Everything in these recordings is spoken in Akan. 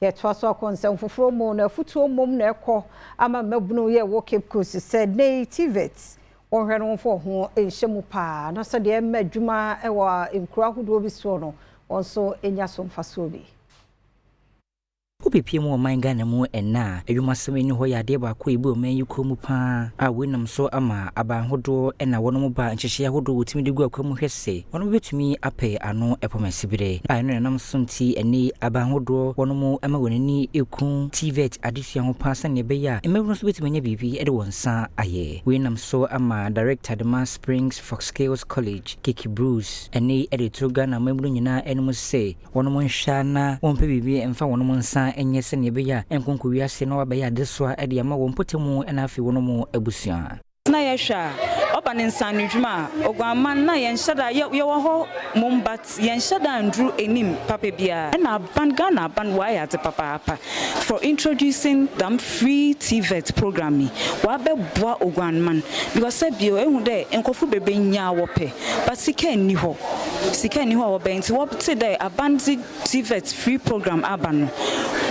Yɛtoa so akɔ nsɛm foforɔ mu na afutuo mmom na ɛkɔ ama mmabunu yɛ wɔ Cape Coast sɛ nei TVET wɔhwɛ no wɔmfa ho nhyɛ mu paa na sɛdeɛ ɛma adwuma wɔ nkuro ahodoɔ bi soɔ no, wɔn nso nya so mfasoɔ bi. Wobɛpie mu ɔman Ghana mu ɛna a, adwumasɛm ani hɔ yɛ adeɛ baako a ɛbu ɔman yi kɔn mu paa a wei nam so ama aban ahodoɔ ɛna wɔnom ba nhyehyɛeɛ ahodoɔ wɔtumi de gu akwan mu hwɛ sɛ wɔnom bɛtumi apɛ ano ɛpɔm asibire a ɛno nenam so nti ɛne aban ahodoɔ wɔnom ma wɔn ani ɛku TVET adesua ho paa sɛnea ɛbɛyɛ a mmabunu nso bɛtumi anya biribi de wɔn nsa ayɛ. Wei nam so ama Director de ma Springs for Skills College, Kiki Bruce, ɛne ɛde to Ghana mmabunu nyinaa anim sɛ wɔnom nhwɛ na wɔmpɛ biribi mfa wɔnom nsa nyɛ sɛnea ɛbɛyɛ a nkonko wiase na wabɛyɛ adesoa de ama wɔn mpɔtamu na afei wɔnom abusua. Na yɛhwɛ a, ɔba ne nsano dwuma a Oguamman na yɛnhyɛ da yɛwɔ hɔ mom, but yɛnhyɛ da nduru anim papa biara. Ɛna aban Ghana aban wɔayɛ adze papaapa for introducing dam free TVET program yi. Wɔabɛboa Oguamman because sɛ bio ehu dɛ nkurɔfo bebree nyaa wɔpɛ, but sika nni hɔ, sika nni hɔ a wɔbɛn, nti wɔte dɛ aban dze TVET free program aba no,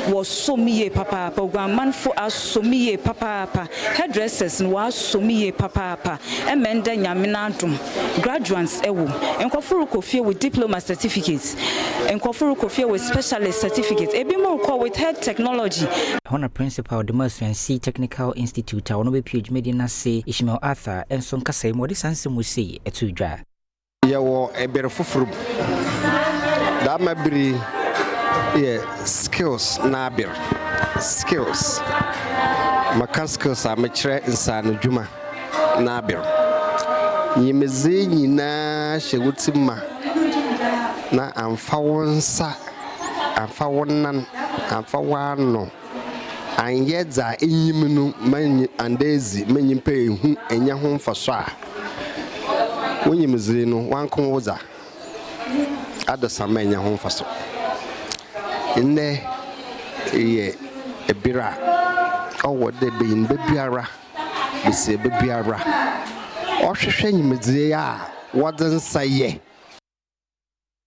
wɔsɔ mu yie papaapa. Oguammanfo asɔ mu yie papaapa, hairdressers no wɔasɔ mu yie papaapa. Ɛmɛ ndɛ Nyame n'adom, graduates ɛwɔ nkurɔfo rekɔ fie with diploma certificates, nkurɔfo rekɔ fie with specialist certificate, ebi mu rekɔ with head technology. Ɛhɔ na principal de ma Asuansi Technical Institute a wɔno bɛpie dwumadi no ase, Ishmael Arthur, nso nkasa mu ɔde saa nsɛm mu sei ɛto dwa. Yɛwɔ ɛbɛrɛ foforɔ mu dama bere yɛ skills na aber skills maka skills a mekyerɛ nsaano dwuma na aber nyimdzee nyinaa hyɛ wo ti ma na amfa wo nsa, amfa wo nan, amfa w'ano anyɛ dza enyim no ma anda edzi ma nyimpa ehu enya ho mfaso a, wo nyimdzee no wanko wo dza adasama enya ho mfaso. Nnɛ yɛ ber a ɔwɔ dɛ banyimba biara, besiaba biara ɔhwehwɛ nyimdzee a wɔdze nsa yɛ.